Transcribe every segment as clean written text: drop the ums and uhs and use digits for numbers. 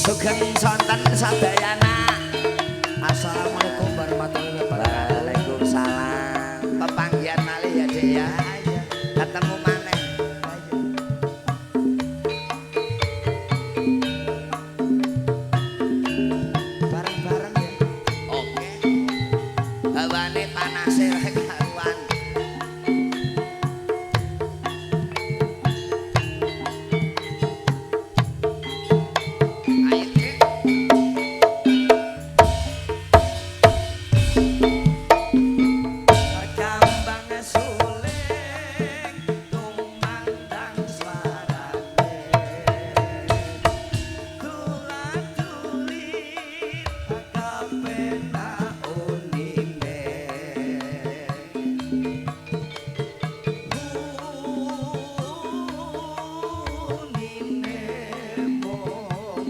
Sugeng sonten sadayana. Assalamualaikum warahmatullahi wabarakatuh. Waalaikumsalam. Pepanggihan malih ya, Dik ya. Ketemu maneh. Bareng-bareng ya. Oke. Hawane panase rek karuan. Ayo, Dik. Kambang suling tumandang suarane. Dulat-dulit kepenak unine. Unine mung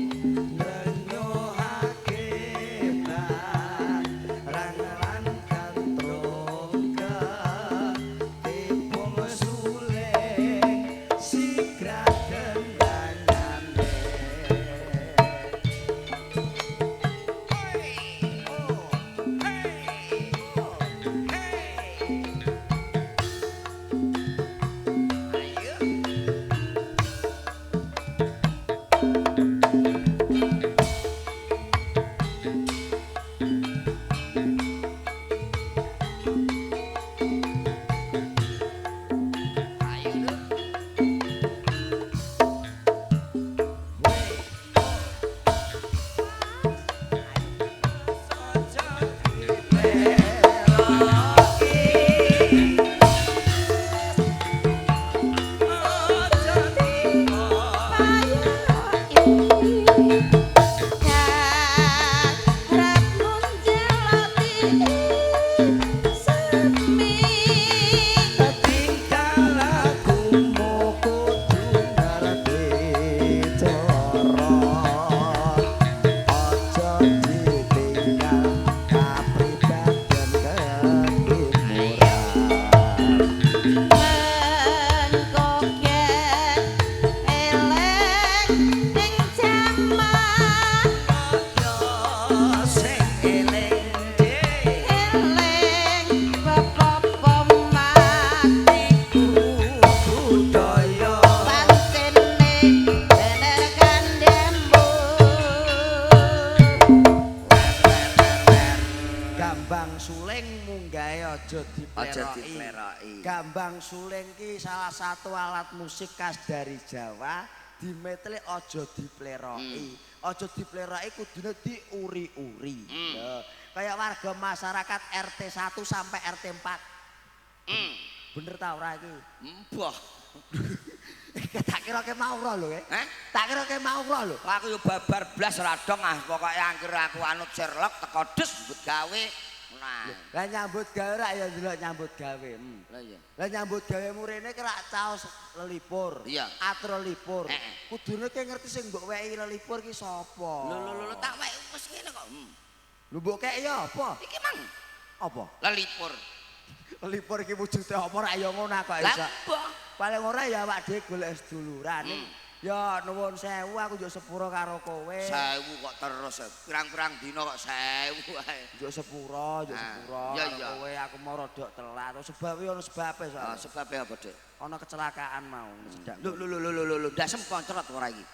ngrenyuhake barang lan kantrung ketipung suling sigra kendangane. Hey, oh, hey, oh, hey. Ayo. Ayo, Duk. Tingkah lakumu kudu ngerti cara. Aja ditinggal kapribaden ketimuran. Sing eling, Dik. Budaya Gambang suling munggahe aja Aja dipleroki. dipleroki. Gambang suling ki salah satu alat musik khas dari Jawa, dimetle aja dipleroki. Aja dipleroki kudune diuri-uri. Lho, kayak warga masyarakat RT 1 sampai RT 4. Bener ta ora iki? Mbah. Tak kira ke mau ora lho, eh. Heh? Tak kira ke mau ora lho. Aku yo babar blas ora dong ah, pokoke angger aku anut Sherlock teko des mbut gawe. Nah. Lah nyambut gawe rak ya ndelok nyambut gawe. Lah iya. Lah nyambut gawe murene ki rak caos lelipur. Iya. Atro lipur. Heeh. Kudune ki ngerti sing mbok weki lelipur ki sapa? Lho lho lho tak wek wis ngene kok. Lho mbok keki ya apa? Iki mang Apa? lelipur. Lelipur ki wujude apa rak ya ngono kok Lah iso. mbah. Paling ora ya awak dhewe golek seduluran. Ya nuwun sewu aku njuk sepuro karo kowe. Sewu kok terus pirang-pirang dina kok sewu ae. Njuk sepuro, njuk Ah, sepuro iya, karo iya. kowe aku mau rodok telat. Sebabe ono sebabe Ah, soalnya. sebabe apa, Dik? Ono kecelakaan mau sedak. Lho lho lho lho lho lho, ndasem poncrot ora iki.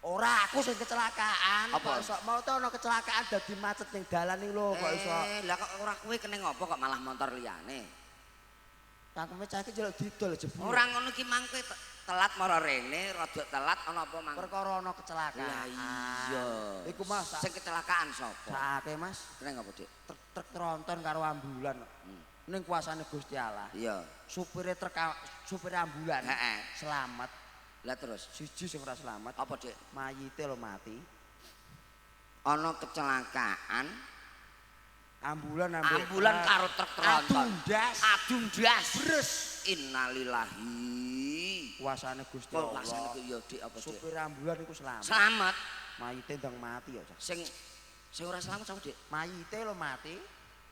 Ora aku sing kecelakaan. Apa? Kok iso mau to ono kecelakaan dadi macet ning dalan iki lho kok iso. Lah kok ora kowe kene ngopo kok malah motor liyane? Cangkeme cah iki njaluk didol jebul. Ora ngono iki mang kowe telat mara rene, rada telat ana apa mang? Perkara ono kecelakaan. Lah iya. Iku Mas Sing kecelakaan sapa? sakake Mas. Kene ngopo, Dik? Truk tronton karo ambulan. Ning kuasane Gusti Allah. Iya. Supire truk supir ambulan. Heeh. Selamat. Lah terus Siji sing ora selamat. apa, Dik? Mayite lho mati. Ana kecelakaan Ambulan ambek ambulan karo truk tronton. Adu ndas. Adu ndas. Bres. Innalillahi. Kuasane Gusti Kok Allah. kuasane ku ya Dik apa, Dik? Supir ambulan iku selamat. Selamat. Mayite ndang mati ya. Cah. Sing sing ora selamat sapa, Dik? Mayite lho mati.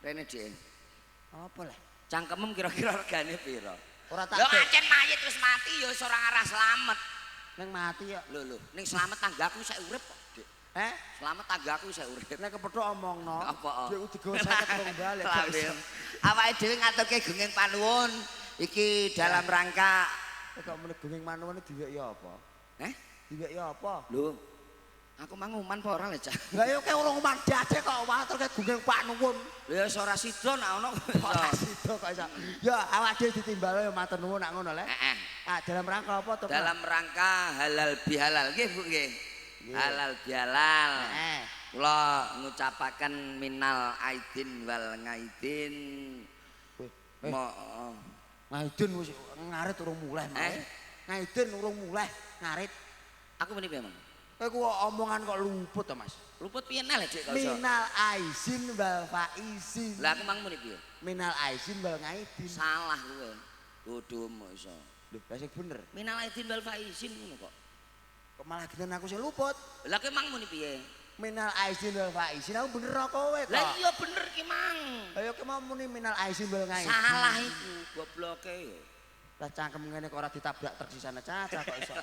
Rene, Dik. Apa lah? Cangkemem kira-kira regane pira? Ora tak Lho ancen mayit wis mati ya wis ora ngarah slamet. Ning mati ya. Lho lho, ning slamet tanggaku isih urip kok, Dik. Eh? Slamet tanggaku isih urip. Nek kepethuk omongno. Apa? Dik digawa 50 rong balik. Awake dhewe ngaturke gunging panuwun iki dalam rangka kok muni gunging panuwun diwek ya apa? Eh? Diwek ya apa? Lho. Aku mang uman apa ora lho, Cak? Lah ya kowe urung uman dade kok ngaturke gunging panuwun. Lho ya ora sida nek ono ora sida kok iso. Ya awake dhewe ditimbal ya matur nuwun nak ngono le. Heeh. Ah dalam rangka apa to? Dalam rangka halal bihalal nggih Bu nggih. Halal bihalal. Heeh. Kula ngucapaken minal aidin wal ngaidin. Ngaidin wis ngarit urung mulih mau. Ngaidin urung mulih ngarit. Aku muni piye, Mang? Kowe ku omongan kok luput to, Mas. Luput piye neh Dik kok iso? Minal aizin wal faizin. Lah aku mang muni piye? Minal aizin wal ngaidin. Salah kowe. Bodohmu iso. Lho, lah sing bener. Minal aidin wal faizin ngono kok. Kok malah genten aku sing luput. Lah kowe mang muni piye? Minal aizin wal faizin aku bener kowe kok. Lah iya bener ki mang. Lah ya ki mau muni minal aizin wal ngaidin. Salah iku gobloke yo. Lah cangkem ngene kok ora ditabrak truk sisane caca kok iso.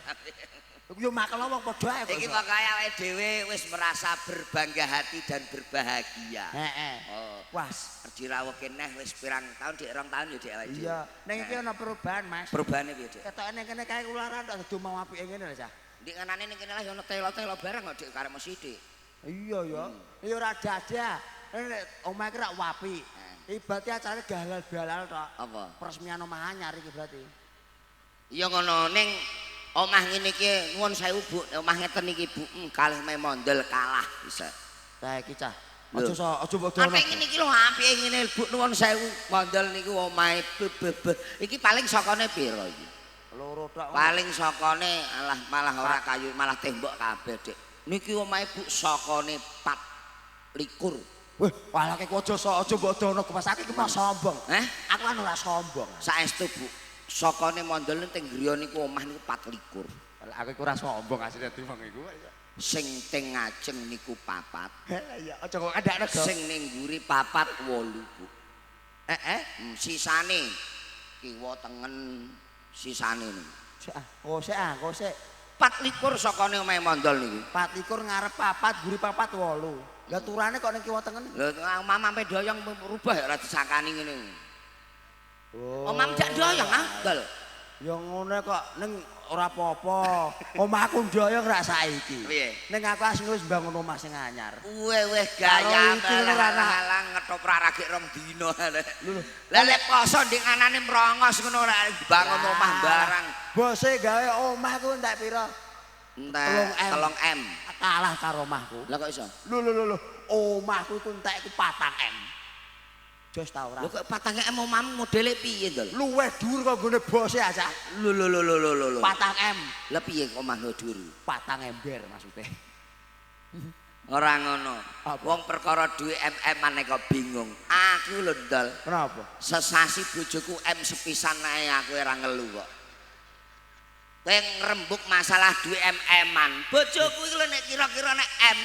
Iku yo makel wong padha ae kok. Iki pokoke awake dhewe wis merasa berbangga hati dan berbahagia. Heeh. Oh, was dirawuhke neh wis pirang tahun Dik, 2 tahun yo Dik awake dhewe. Iya, ning iki ana perubahan, Mas. Perubahane piye, Dik? Ketoke ning kene kae ularan tok dadi omah apike ngene lho, Cah. Ndik ngenane ning kene lah yo ana telo-telo bareng kok Dik karep sithik. Iya ya. Ya ora dadah. Nek omah iki rak apik. Iki berarti acarane halal bihalal tok. Apa? Peresmian omah anyar iki berarti. Iya ngono ning omah ngene iki nuwun sewu Bu, omah ngeten iki Bu, kalih me mondel kalah bisa. Lah iki cah. Aja so, aja mbok dono. Apik ngene iki lho, apike ngene Bu nuwun sewu mondel niku omahe bebebe. Iki paling sokone pira iki? Loro tok. Paling sokone alah malah ora kayu, malah tembok kabeh, Dik. Niki omahe Bu sokone 24. Weh, walah ki aja so, aja mbok dono Mas. Aku iki mah sombong. Heh? Aku kan ora sombong. Saestu Bu. Sokone mondel teng griya niku omah niku 24. Lah aku iku ora sombong asline dadi wong iku. Sing teng ngajeng niku 4. Lah iya aja kok kandakno, Go. Sing ning mburi 4 8 Bu. Heeh. Sisane kiwa tengen sisane niku. Sik ah, oh sik ah, kok sik. 24 sokone omahe mondol niku. 24 ngarep 4, mburi 4 8. Lah turane kok ning kiwa tengen? Lho omah sampe doyong rubah ya ora disangkani ngene. Oh. Omah jak doyong ah, Dol. Ya ngono kok ning ora apa-apa. Omahku ndoyong rak saiki. Piye? Ning aku asline wis mbangun omah sing anyar. Weh gaya alang ngetoprak ragek rong dina. Lho. Lah lek poso ndek anane mrongos ngono ora bangun omah barang. Bose gawe omah ku entek pira? Entek 3 M. Kalah karo omahku. Lah kok iso? Lho lho lho, omahku iku entek iku 4 M. Jos ta ora? Lho kok 4 M omahmu modele piye, Dol? Luweh dhuwur kok nggone bose aja. Lho lho lho lho lho. 4 M. Lah piye kok omah dhuwur? 4 ember maksude. Ora ngono. Wong perkara duwe MM-an kok bingung. Aku lho, Dol. Kenapa? Sesasi bojoku M sepisan ae aku ora ngelu kok. Kowe ngrembug masalah duwe MM-an. Bojoku iki lho nek kira-kira nek M.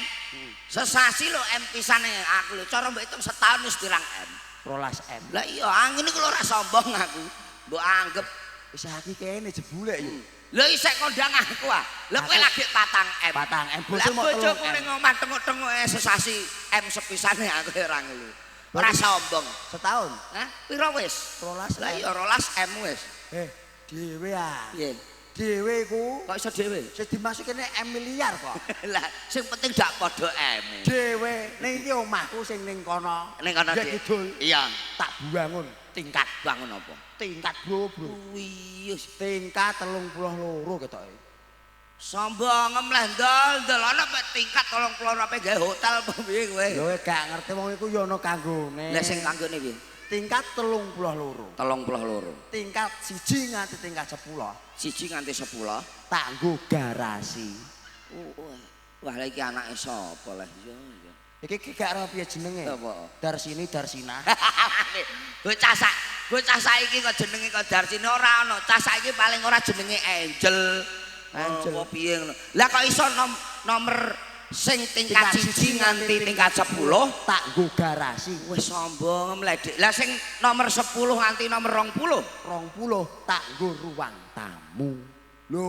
Sesasi lho M pisane aku lho cara mbok hitung setahun wis pirang M. 12 M. Lah iya, angin iku lho ora sombong aku. Mbok anggap wis aki kene jebule yo. Lho isih kondang aku ah. Lha kowe lagi 4 M. 4 M. Lah bojoku ning omah tenguk-tenguk sesasi M sepisane aku ora ngelu. Ora sombong. Setahun. Hah? Pira wis? 12. Lah iya 12 M wis. Eh, dhewe ah. Piye? Dhewe iku kok iso dhewe? Sing dimasukne M miliar kok. Lah sing penting dak padha M. Dhewe ning iki omahku sing ning kono. Ning kono Dik. Kidul. Iya. Tak bangun tingkat bangun apa? Tingkat bro, bro. Wih, tingkat 32 ketoke. Sombong mleh ndol, ndol ana tingkat 32 ape gawe hotel apa piye kowe? Lho gak ngerti wong iku ya ana kanggone. Lah sing kanggone piye? Tingkat 32. 32. Tingkat 1 nganti tingkat 10. 1 nganti 10 tak nggo garasi. Wah, lha iki anake sapa lah? Iya, iya. Iki iki gak ora piye jenenge. Apa? Darsini Darsina. Bocah saiki kok jenenge kok Darsini ora ana. Cah saiki paling ora jenenge Angel. Angel. Apa piye ngono. Lah kok iso nomor sing tingkat 1 nganti tingkat 10 tak nggo garasi. Wis sombong mledek. Lah sing nomor 10 nganti nomor 20? 20 tak nggo ruang tamu. Lho,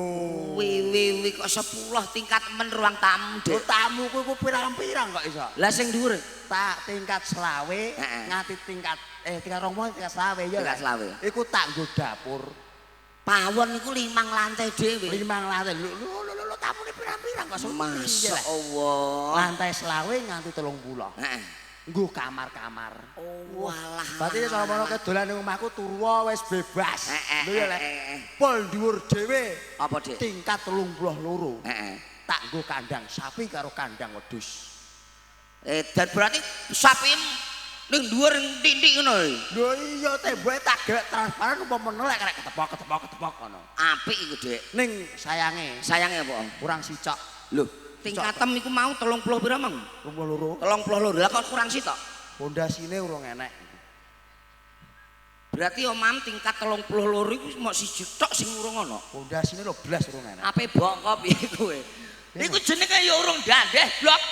Wi kok 10 tingkat men ruang tamu, Dik. Tamuku iku pirang-pirang kok iso. Lah sing dhuwur tak tingkat selawe nganti tingkat tingkat 20 tingkat selawe ya. Tingkat selawe. Iku tak nggo dapur. Pawon iku 5 lantai dhewe. 5 lantai. Lho lho lho tamune pirang-pirang kok. Masya Allah. Lantai selawe nganti 30. Heeh. Nggo kamar-kamar. Oh walah. Berarti cara mono kedolan ning omahku turu wis bebas. Heeh. Lho ya lek. Pol dhuwur dhewe. Apa, Dik? Tingkat 32. Heeh. Tak nggo kandang sapi karo kandang wedhus. Dan berarti sapi ning dhuwur ndik-ndik ngono lho. Lho iya temboke tak gawe transparan umpama menelek karek ketepok-ketepok ngono. Apik iku, Dik. Ning sayange. Sayange apa? Kurang sicok. Lho, tingkatem iku mau 30 pira, Mang? 32. 32. Lah kok kurang sitok? Pondasine urung enek. Berarti omam tingkat 32 iku mok siji tok sing urung ana. Pondasine lho blas urung enek. Ape bongko piye kowe? Iku jenenge ya urung dandeh, blok.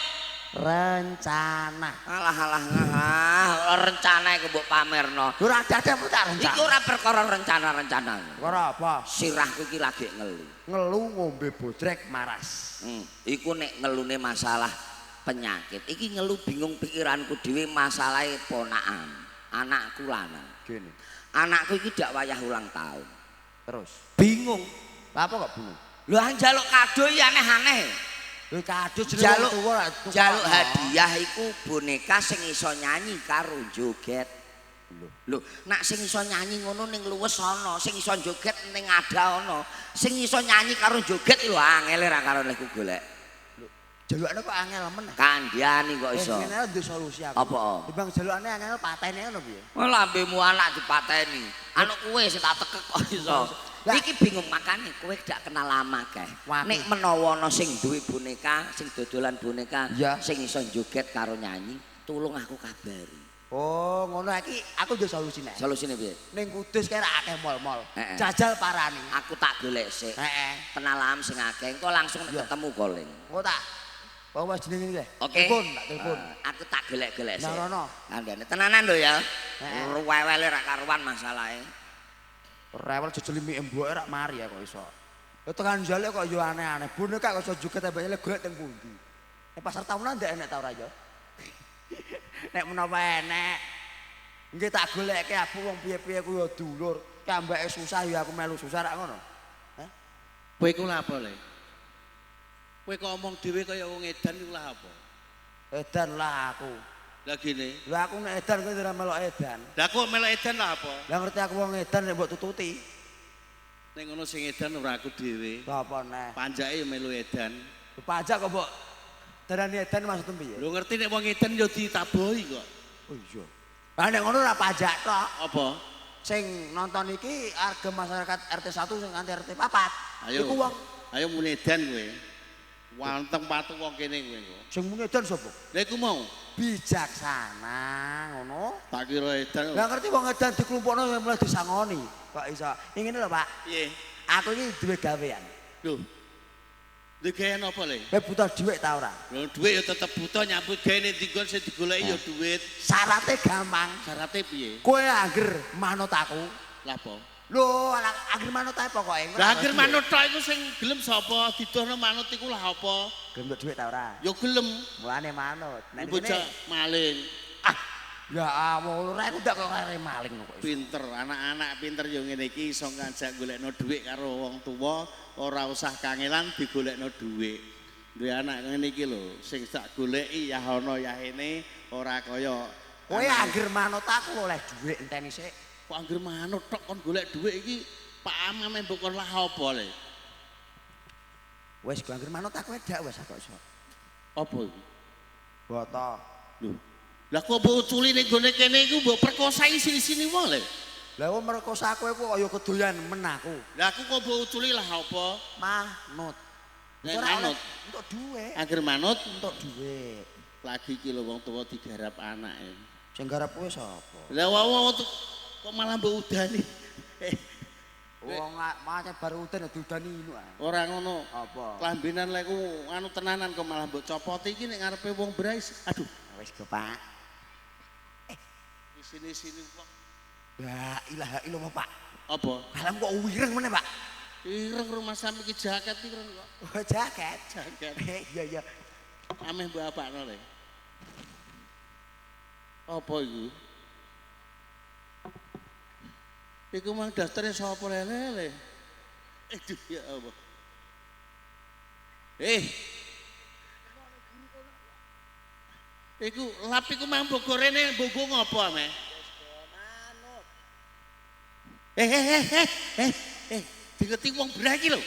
Rencana. Alah alah alah, rencana iku mbok pamerno. Ora dadeh tak rencana. Iki ora perkara rencana-rencana. Perkara apa? Sirahku iki lagi ngelu. Ngelu ngombe bodrek maras. Iku nek ngelune masalah penyakit. Iki ngelu bingung pikiranku dhewe masalahe ponakan. Anakku lanang. Gini. Anakku iki dak wayah ulang tahun. Terus bingung. Lah apa kok bingung? Lho njaluk kado iki aneh-aneh. Lho kado jenenge wong tuwa jaluk hadiah iku boneka sing iso nyanyi karo joget. Lho, nak sing iso nyanyi ngono ning luwes ana, sing iso joget ning ada ana. Sing iso nyanyi karo joget lho angele ra karo lehku golek. Lho, jalukane kok angel men. Kandhani kok iso. Ngene ndek solusi aku. Apa? Timbang jalukane angel patene ngono piye? Wah lambemu anak dipateni. Anu kowe sing tak tekek kok iso. Iki bingung makane kowe gak kenal lama kae. Nek menawa ana sing duwe boneka, sing dodolan boneka, sing iso joget karo nyanyi, tulung aku kabari. Oh, ngono iki aku yo solusine. Solusine piye? Ning Kudus kae ra akeh mall-mall. Jajal parani. Aku tak golek sik. Heeh. Penalam sing akeh, engko langsung ketemu koling. Engko tak bawa jenenge iki. Oke. Telepon, tak telepon. Aku tak golek-golek sik. Nang rono. Kandhane tenanan lho ya. Rewele ra karuan masalahe. Rewel jejel mie mboke rak mari ya kok iso. Lha tekan jale kok yo aneh-aneh. Boneka kok iso joget tembake golek teng pundi. Nek pasar tahunan ndak enek ta ora ya? Nek menawa enek. Nggih tak goleke aku wong piye-piye ku ya dulur. Kambake susah ya aku melu susah rak ngono. Hah? Kowe iku lha apa le? Kowe kok omong dhewe kaya wong edan iku lha apa? Edan lah aku. Lah gini. Lah aku nek edan kowe ora melok edan. Lah kok melok edan lah apa? Lah ngerti aku wong edan nek mbok tututi. Nek ngono sing edan ora aku dhewe. Lah apa neh? Panjake ya melu edan. Panjak kok mbok darani edan maksudmu piye? Lho ngerti nek wong edan ya ditabohi kok. Oh iya. Lah nek ngono ora pajak tok. Apa? Sing nonton iki harga masyarakat RT 1 sing nganti RT 4. Ayo. Iku wong ayo muni edan kowe. Wanteng patu wong kene kowe kok. Sing muni edan sapa? Lah iku mau bijaksana ngono. Tak kira edan. Lah ngerti wong edan diklumpukno mulai disangoni. Kok iso? Ngene lho, Pak. Piye? Aku iki duwe gawean. Lho. Duwe gawean apa le? Kowe butuh dhuwit ta ora? Lho dhuwit ya tetep butuh nyambut gawe ning nggon sing digoleki ya dhuwit. Syarate gampang. Syarate piye? Kowe angger manut aku. Lah apa? Lho, angger manut ae pokoke. Lah angger manut tok iku sing gelem sapa? Didono manut iku lah apa? Gelem dhuwit ta ora? Ya gelem. Mulane manut. Nek bocah maling. Ah, ya awur ora iku ndak kok kare maling kok. Pinter, anak-anak pinter yo ngene iki iso ngajak golekno dhuwit karo wong tuwa, ora usah kangelan digolekno dhuwit. Duwe anak ngene iki lho, sing tak goleki ya ana ya ene ora kaya kowe angger manut aku oleh dhuwit enteni sik. Kok angger manut tok kon golek dhuwit iki Pak Amame mbok kon lah apa le? Wis gua angger manut aku edak wis kok iso. Apa iki? Boto. Lho. Lah kok mbok uculi ning gone kene iku mbok perkosa isi-isine wong le. Lah wong merkosa kowe kok kaya kedoyan men aku. Lah aku kok mbok uculi lah apa? Manut. Lah manut entuk dhuwit. Angger manut entuk dhuwit. Lagi iki lho wong tuwa digarap anake. Sing garap kowe sapa? Lah wong kok malah mbok udani. Wong macet baru udan diudani ngono. Ora ngono. Apa? Klambinan lek ku anu tenanan kok malah mbok copoti iki nek ngarepe wong berais. Aduh, wis go, Pak. Sini-sini kok. La ilaha illallah, Pak. Apa? Alam kok wireng meneh, Pak. Ireng rumah sampe iki jaket ireng kok. Oh, jaket. Jaket. Iya iya. Ameh mbok apakno le. Apa iku? Iku mang daftare sapa lele? Aduh ya Allah. Iku lap iku mang bogorene mbok ngopo ameh? Manut. Digeti wong brah iki lho.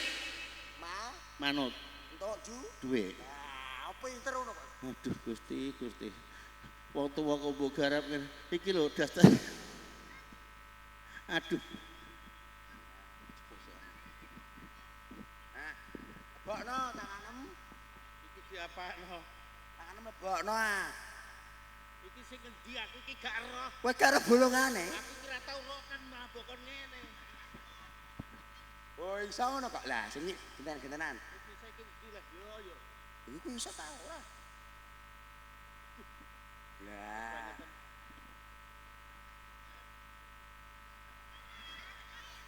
Ma, manut. Entuk ju duwe. Lah, apa pinter ngono kok. Aduh Gusti, Gusti. Wong tuwa kok mbok garap ngene. Iki lho daftar. Aduh. Nah, lebokno tanganem. Iki diapakno? Tanganem lebokno ah. Iki sing endi aku iki gak eroh. Kowe gak eroh bolongane. Aku ki ora tau rokan mabokon ngene. Oh iso ngono kok. Lah sing genten-gentenan. Iki saiki endi lah yo yo. Iku iso ta ora? Lah.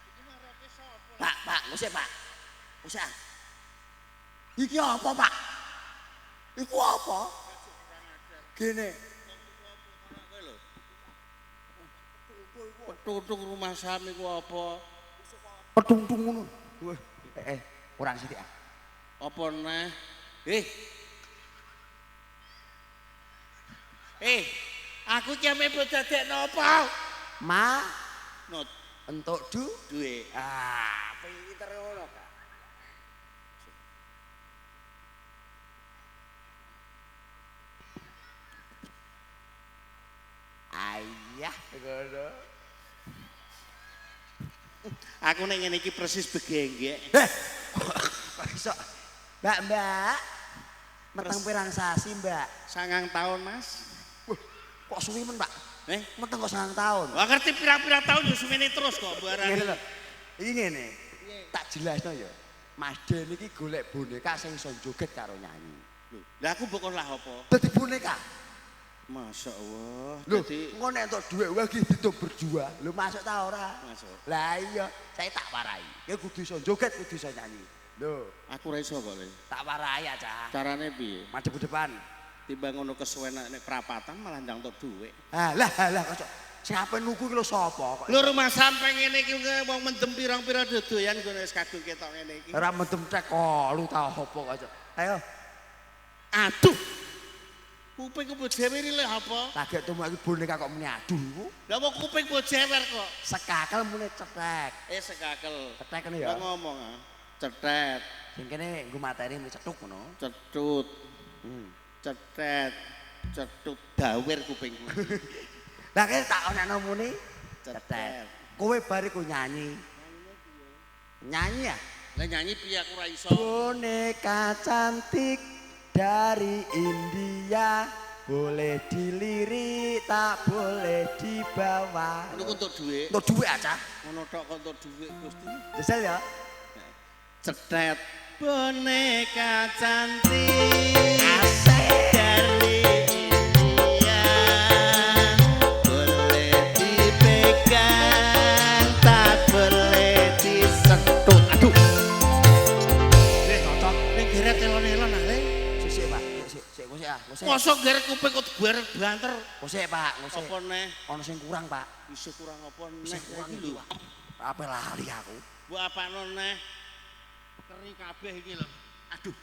Iki maroke sapa? Pak, Pak, ngusik, Pak. Ngusik. Iki apa, Pak? Iku apa? Gene. Petutung rumah sami ku apa? Petutung ngono. Kurang sithik ah. Apa neh? Aku ki ame mbok dadekno apa? Ma nut entuk du duwe. Ah, pinter ngono kak. Ayah ngono. Aku nek ngene iki persis begenggek. Kok iso? Mbak, Mbak. Meteng pirang sasi, Mbak? 9 tahun, Mas. Wah, kok suwi men, Pak? Meteng kok 9 tahun. Wah, ngerti pirang-pirang tahun ya suwene terus kok mbok arani. Ngene lho. Iki ngene. Tak jelasno ya. Mas Den iki golek boneka sing iso joget karo nyanyi. Lho, lah aku mbok kon lah apa? Dadi boneka. Masya Allah. Lho, engko nek entuk dhuwit wae iki ditung berjuang. Lho masuk ta ora? Masuk. Lah iya, saya tak warai. Kowe kudu iso joget, kudu iso nyanyi. Lho, aku ora iso kok, Le. Tak warai aja. Carane piye? Madhep depan. Timbang ngono kesuwen nek prapatan malah ndang entuk dhuwit. Lah, lah kok sing ape nuku iki lho sapa kok? Lho rumah sampe ngene iki wong mendem pirang-pirang dodoyan ngono wis kadung ketok ngene iki. Ora mendem tek kok, lu ta apa kok. Ayo. Aduh. Kuping mbok jewer lho apa? Lagi tumu iki boneka kok muni aduh iku. Lah wong kuping mbok jewer kok. Sekakel muni cetek. Sekakel. Cetek ngene ya. Lah ngomong ah. Cetet. Sing kene nggo materi muni cetuk ngono. Cetut. Cetet. Cetut dawer kupingku. Lah kene tak onekno muni cetet. Kowe bar iku nyanyi. Nyanyi ya? Lah nyanyi piye aku ora iso. Boneka cantik dari India boleh dilirik tak boleh dibawa. Ngono untuk dhuwit. Untuk dhuwit aja. Ngono tok kok untuk dhuwit Gusti. Jajal ya. Cetet. Boneka cantik asik dari India boleh dipegang tak boleh disentuh. Aduh. Cocok ning geret elon-elon ah le. Sik Pak, sik sik ngosik ah, ngosik. Mosok geret kuping kok digeret banter. Ngosik Pak, ngosik. Apa neh? Ono sing kurang Pak. Isih kurang apa neh iki lho. Apa lali aku. Mbok apakno neh? Keri kabeh iki lho. Aduh.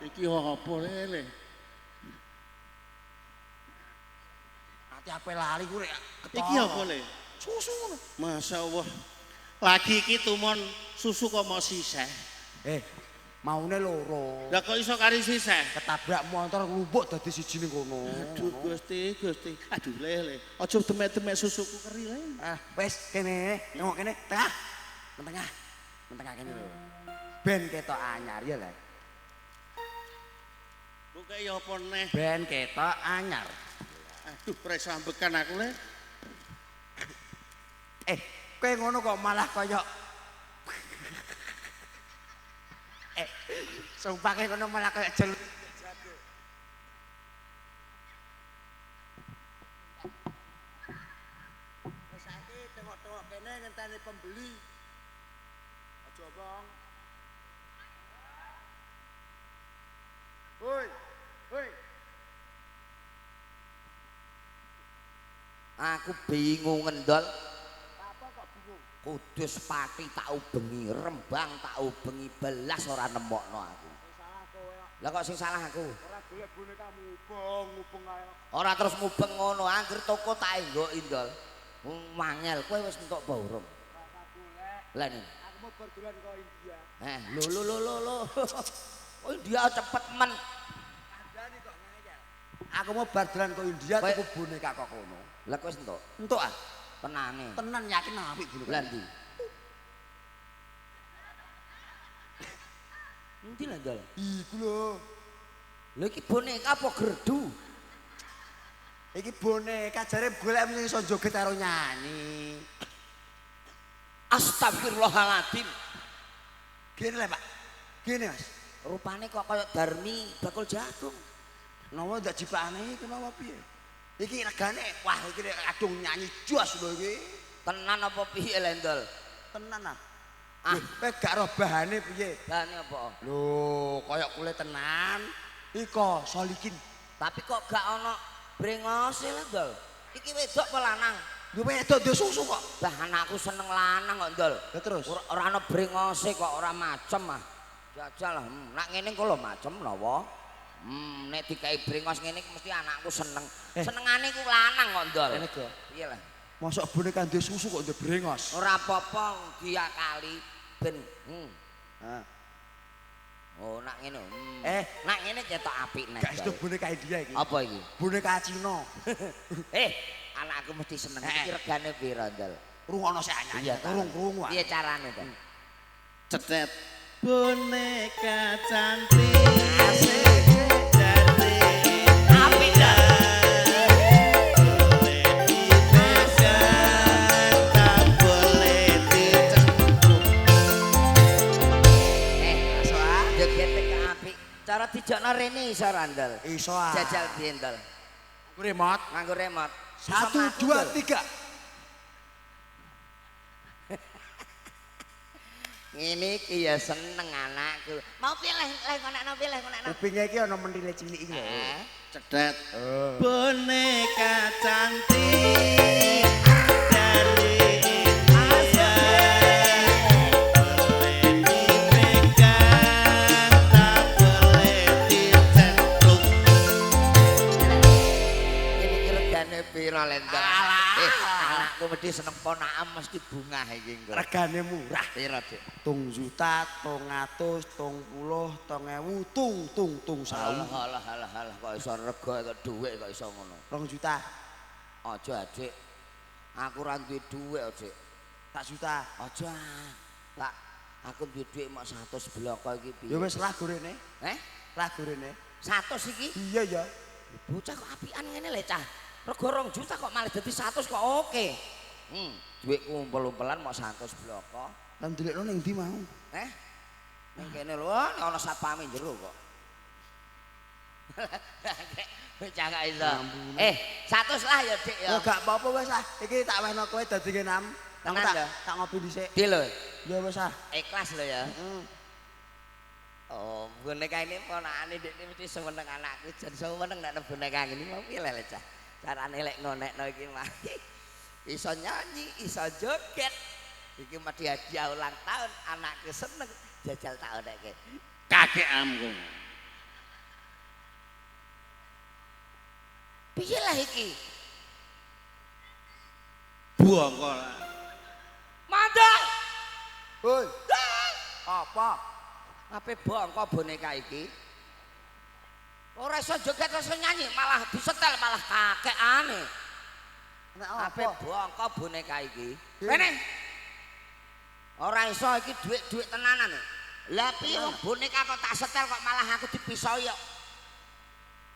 Iki apa lele? Ati ape lali ku rek. Iki apa le? Susu ngono. Masya Allah. Lagi iki tumon susu kok mau sisih. Maune loro. Lah kok iso kari sisih? Ketabrak motor nglumpuk dadi siji ning kono. Aduh Gusti, Gusti. Aduh lele. Aja demek-demek susuku keri le. Ah, wis kene, nengok kene, tengah. Mentengah. Mentengah kene lho. Ben ketok anyar ya le. Mbok ya apa neh? Ben ketok anyar. Aduh, ora iso ambekan aku le. Kowe ngono kok malah koyo sumpah kowe ngono malah koyo jel. Wis saiki tengok-tengok kene ngenteni pembeli. Aja omong. Aku bingung ngendol. Apa kok bingung? Kudus Pati tak ubengi, Rembang tak ubengi, belas ora nemokno aku. Salah kowe kok. Lah kok sing salah aku? Ora golek boneka mubeng, mubeng ae. Ora terus mubeng ngono, angger toko tak enggoki ndol. Mangel, kowe wis entuk apa urung? Ora golek. Lah nih. Aku mau berdolan ke India. Lho lho lho lho lho. Oh India cepet men. Kandhane kok ngeyel. Aku mau berdolan ke India tuku boneka kok kono. Lah kok wis entuk? Entuk ah. Tenane. Tenan yakin apik boneka. Lah ndi? Endi lah ndol? Iku lho. Lha iki boneka apa gerdu? Iki boneka jare golek sing iso joget karo nyanyi. Astagfirullahaladzim. Gini lho, Pak. Gini, Mas. Rupane kok kaya Darmi bakul jagung. Nawa ndak jipane iki nawa piye? Iki regane wah iki kadung nyanyi jos lho iki. Tenan apa piye lendol? Tenan ah. Ah, kowe gak roh bahane piye? Bahane apa? Lho, kaya kulit tenan. Iko solikin. Tapi kok gak ana brengose lendol? Iki wedok apa lanang? Lho wedok ndek susu kok. Lah anakku seneng lanang kok ndol. Lah terus ora ana brengose kok ora macem ah. Jajal lah, nak ngene engko lho macem nawa. Nek dikai brengos ngene mesti anakku seneng. Senengane ku lanang kok ndol. Ngene go. Piye lah? Mosok boneka ndek susu kok ndek brengos. Ora apa-apa diakali ben. Ha. Oh, nak ngene. Nak ngene ketok apik nek. Gak iso boneka India iki. Apa iki? Boneka Cina. Anakku mesti seneng. Iki regane pira, Ndol? Rungokno sik anyar. Krung-krungu. Piye carane, Ndol? Cetet. Boneka cantik. Asik. Dari apik, Ndol. Boleh dipegang, tak boleh dicengkuk. Jogete apik. Cara dijokno rene iso ra, Ndol? Iso ah. Jajal piye, Ndol? Nganggo remote. Nganggo remote. 1 2 3. Ngene iki ya seneng anakku. Mau piye leh leh konekno piye leh konekno. Kupinge iki ana mentile cilik iki lho. Cedet. Boneka cantik dari India. Boleh dipegang, tak boleh dicentuk. Ini iki regane pira lendol? Anakku mesti seneng ponakan mesti bungah iki engko. Regane murah. Pira, Dik? 2.232.000 tung tung tung sawu. Alah alah alah kok iso rega kok dhuwit kok iso ngono. 2 juta. Aja, Dik. Aku ora duwe dhuwit, Dik. 1 juta. Aja. Tak aku duwe dhuwit mok 100 bloko iki piye. Ya wis lagu rene. Lagu rene. 100 iki? Iya ya. Bocah kok apian ngene lho, Cah. Rega 2 juta kok malah dadi 100 kok oke. Dhuwitku umpel-umpelan mok 100 bloko. Lah ndelikno ning ndi mau? Ning kene lho, ana satpame jero kok. Bocah gak iso. 100 lah ya, Dik ya. Oh, gak apa-apa wis ah. Iki tak wehno kowe dadi ngenam. Tak ngopi dhisik. Di lho. Ya wis ah. Ikhlas lho ya. Oh, boneka ini ponakane Dik mesti seneng anakku. Jan seneng nek boneka ngene mau piye lho, Cah. Carane lek ngonekno iki mah. Iso nyanyi, iso joget. Iki mesti hadiah ulang tahun, anakku seneng jajal tak onekke. Kakek amku. Piye lah iki? Bongko lah. Mandang. Hoi. Apa? Ape bongko boneka iki? Ora iso joget, ora iso nyanyi, malah disetel malah kakekane. Nek Ape apa? bongko boneka iki? Rene. Ora iso iki dhuwit-dhuwit tenanan. Lah piye wong boneka kok tak setel kok malah aku dipisoi kok.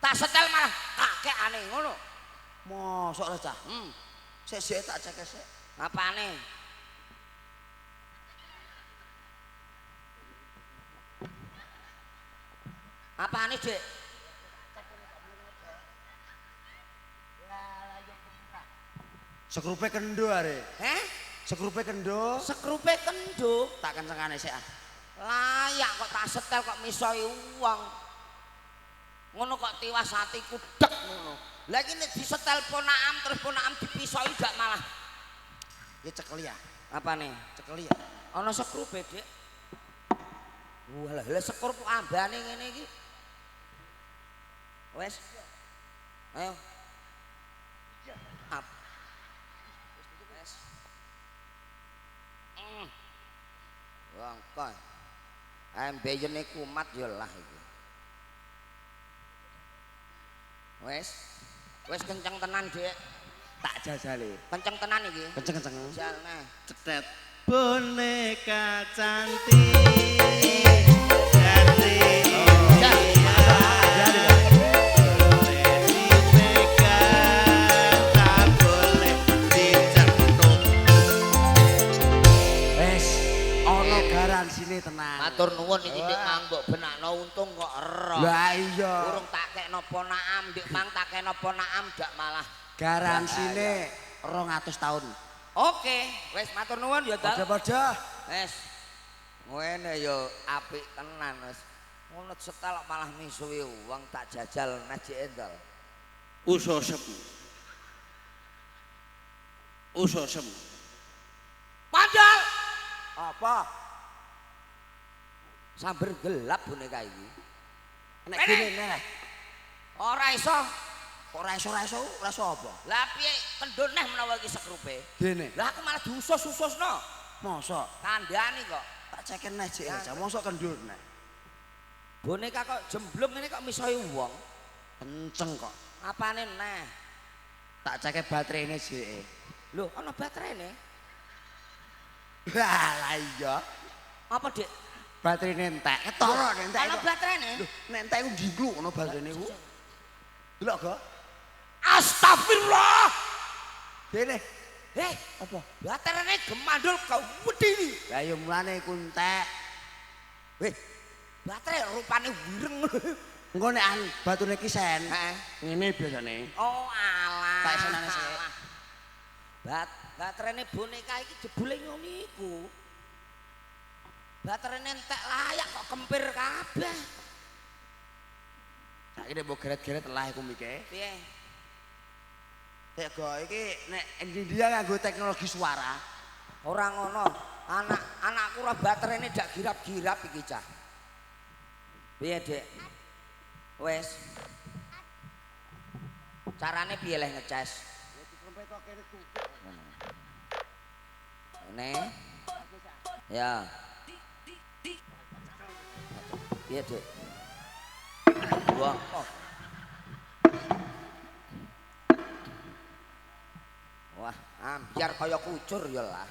Tak setel malah kakekane ngono. Mosok lho, Cah. Sik sik tak cek sik. Apane? Apane, Dik? Sekrupe kendo are. Heh? Sekrupe kendo. Sekrupe kendo. Tak kencengane sik ah. Layak kok tak setel kok misoi wong. Ngono kok tiwas atiku dek ngono. Lah iki nek disetel ponakam terus ponakam dipisoi gak malah. Iki cekeli ya. Apane? Cekeli ya. Ana sekrupe, Dik. Walah, lha sekrup ambane ngene iki. Wes. Ayo. Up. Wes. Wong kok. Ambeyene kumat ya lah iki. Wes. Wes kenceng tenan, Dik. Tak jajale. Kenceng tenan iki. Kenceng-kenceng. Jal nah. Cetet. Boneka cantik dari boleh dipegang, tak boleh dicentut. Wes, ana garansine tenang. Matur nuwun iki Dik Mang mbok benakno untung kok ero. Lah iya. Urung tak kekno ponakam, Dik Mang tak kekno ponakam dak malah Garansine 200 tahun. Oke, wes matur nuwun ya, Dal. Padha-padha. Wes. Ngene ya apik tenan wes. Ngono setel kok malah misuwi wong tak jajal ngaji endol. Usosem. Usosem. Pandal. Apa? Samber gelap boneka iki. Nek gini nek. Ora iso. Kok ora iso ora iso ora iso apa? Lah piye kendho neh menawa iki sekrupe. Gene. Lah aku malah diusus-ususno. Mosok Kandhane kok. tak ceken neh jek aja mosok kendur neh. Boneka kok jemblung ngene kok misohi wong. Kenceng kok. Apane neh? Tak ceke baterainé jek. Lho, ana baterainé? Lah lah iya. Apa, Dik? Baterainé entek. Ketara nek entek. Ana baterainé? Lho, nek entek iku nggingkluk ana baterainé ku. Delok go. Astagfirullah. Dene. Eh, Apa? baterainé gemandul kewedi iki. Lah ya mulane iku entek. Weh, baterai rupane wireng. Engko nek an batune kisen. Heeh. Ngene biasane. Oh alah. Tak isenane sik. alah. Baterainé boneka iki jebule ngono iku. Baterainé entek layak kok kempir kabeh. Saiki nek mbok geret-geret lah iku mike. Piye? Nek go iki nek India nganggo teknologi suara. Ora ngono. Anak-anakku ora baterainé dak girap-girap iki cah. Piye, Dik? Wes. Carane piye leh ngecas? Ngene. Ya. Piye, Dik? Wah. Wah, ambyar kaya kucur ya lah.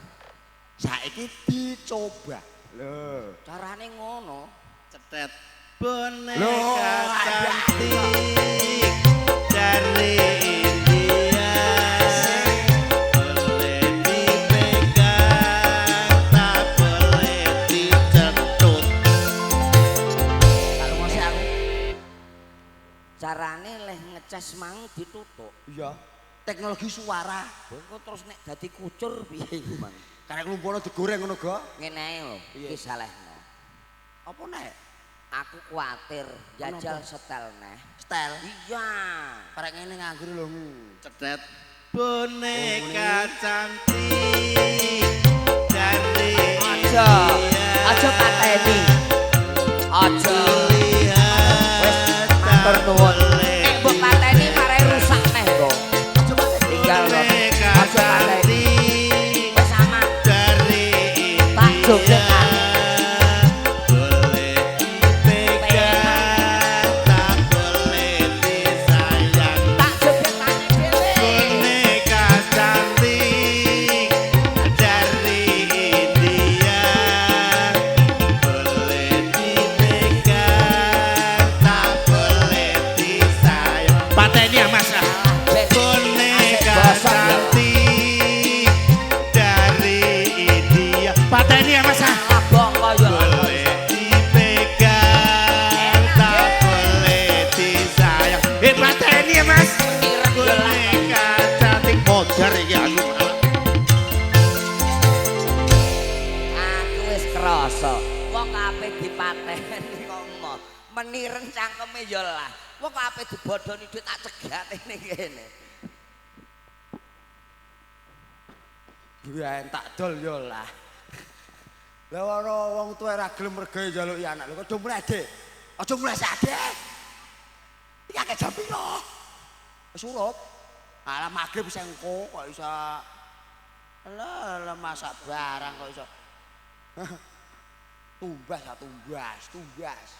Saiki dicoba. Lho, Carane ngono. Cetet. Boneka Loh, cantik dari India. Boleh dipegang, tak boleh dicentut. Tak rumosi aku. Carane leh ngecas mang ditutuk. Iya. Teknologi suara. Engko terus nek dadi kucur piye iku, Mang? Karek lumpono digoreng ngono go. Ngene ae lho, Piye? iki salehno. Apa nek? Aku kuatir jajal setel neh. Setel. Iya. Karek ngene nganggur lho. Cetet. Boneka cantik dari Aja. Aja pateni. Aja. Wis matur nuwun. Nek mbok pateni marai rusak neh kok. Aja pateni. Tinggal lho. Boneka Aja pateni. cantik Wis aman. dari Tak India. joget. Boleh dipegang, tak boleh disayang. Tak jogetane dhewe. Boneka cantik dari India. Boleh dipegang, tak boleh disayang. Pateni ya Mas. ah. Boneka cantik dari India. Pateni ya Mas. ah. Abang kaya Boleh dipegang, tak boleh disayang. Pateni ya Mas. Ireng yo lah. Boneka cantik modar iki aku. Aku wis krasa. Wong kabeh dipateni kok emoh. Menireng cangkeme ya lah. Wong kok ape dibodhoni dhuwit tak cegat ning kene. Biyen tak dol yo lah. Lah ana wong tuwa ora gelem mergawe njaluki anak. Lho kok do mulai, Dik. Aja mulai sik, Dik. Iki akeh jam piro? Wis urip. Alah magrib wis engko kok iso. Alah, alah masak barang kok iso. Tumbas ah tumbas, tumbas.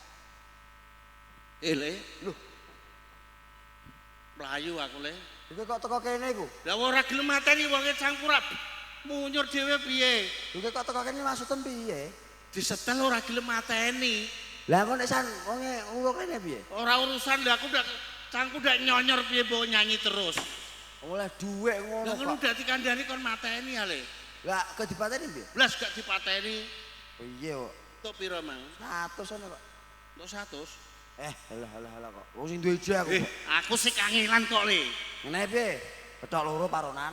Le. Loh, Mlayu aku le. iki kok teko kene iku? Lah ora gelem mateni wonge cangkurak. Munyur dhewe piye? Iki kok teko kene maksudem piye? Disetel ora gelem mateni. Lah kok nek san wonge uruk kene piye? Ora urusan lah aku ndak cangku ndak nyonyor piye mbok nyanyi terus. Oleh dhuwit ngono Lah ngono kok. ndak dikandani kon mateni ale. Lah kok dipateni piye? Blas gak dipateni. Piye kok? Tok piro mang? 100 ana kok. Tok 100. Eh, alah alah alah kok. Wong sing duwe ije aku. Eh, aku sing kangelan kok le. Ngene piye? Petok loro paronan.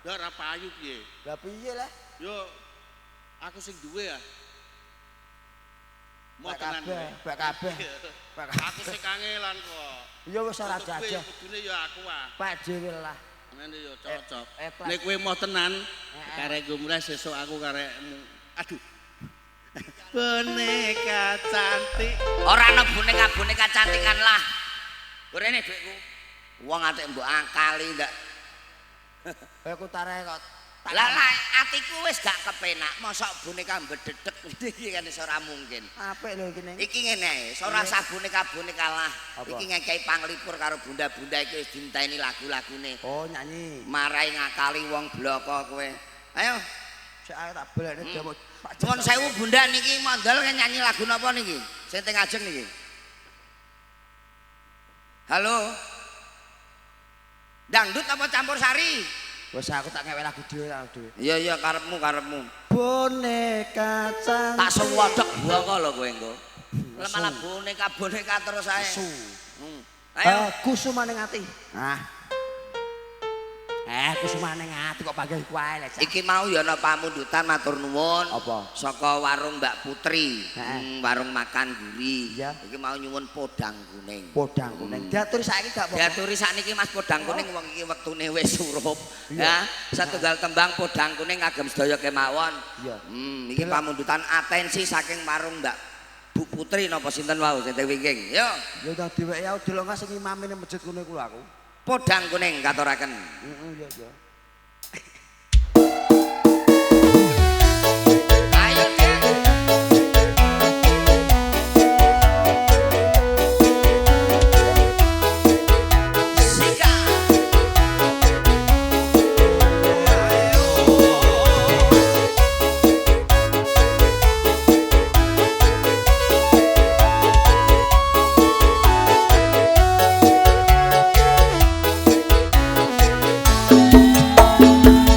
Lah ora payu piye? Lah piye lah? Yo aku sing duwe ah. Mau Pek tenan kabeh, kowe. pek kabeh. Pek kabeh. Aku sing kangelan kok. Ya wis ora Untuk kowe jajah. Kudune ya aku ah. Pek dhewe lah. Ngene yo cocok. Eh, Nek kowe mau tenan, karek gue mulai sesuk aku karek aduh. Boneka cantik. Ora ana boneka-boneka cantikan lah. Gorene dhuwitku. Wong atik mbok akali ndak. Aku tarik kok. Lah lah atiku wis gak kepenak, mosok boneka mbedhedhek iki kan wis ora mungkin. Apik lho iki ning. Iki ngene ae, ora usah boneka-boneka lah. Apa? Iki ngekeki panglipur karo bunda-bunda iki wis dinteni lagu-lagune. Oh, nyanyi. Marai ngakali wong bloko kowe. Ayo, Sik ae tak balekne demo. Pak nuwun sewu bunda niki mondol nyanyi lagu napa niki? Sing teng ajeng niki. Halo. Dangdut apa campur sari? Wis aku tak ngewe lagu dhewe lagu dhewe. Iya iya karepmu karepmu. Boneka cantik. Tak sewodok bloko lho kowe engko. Lah malah boneka-boneka terus ae. Su. Ayo. Kusumane ati. Nah. Kusumane ati kok panggil iku ae lek. Iki mau ya ana pamundutan matur nuwun. Apa? Saka warung Mbak Putri, Heeh. Warung makan guri. Iya. Iki mau nyuwun podang kuning. Podang kuning. Diaturi saiki gak apa-apa. Diaturi sakniki Mas podang kuning wong iki wektune wis surup. Iya. Ya, satunggal tembang podang kuning kagem sedaya kemawon. Iya. Iki pamundutan atensi saking warung Mbak Bu Putri napa sinten wau sing teng wingking. Yo, Ya udah dheweke aku delok sing imame ning masjid kono iku lho aku. Podang kuning katuraken. Heeh, iya iya. Ayo, Dik. Sika. Thank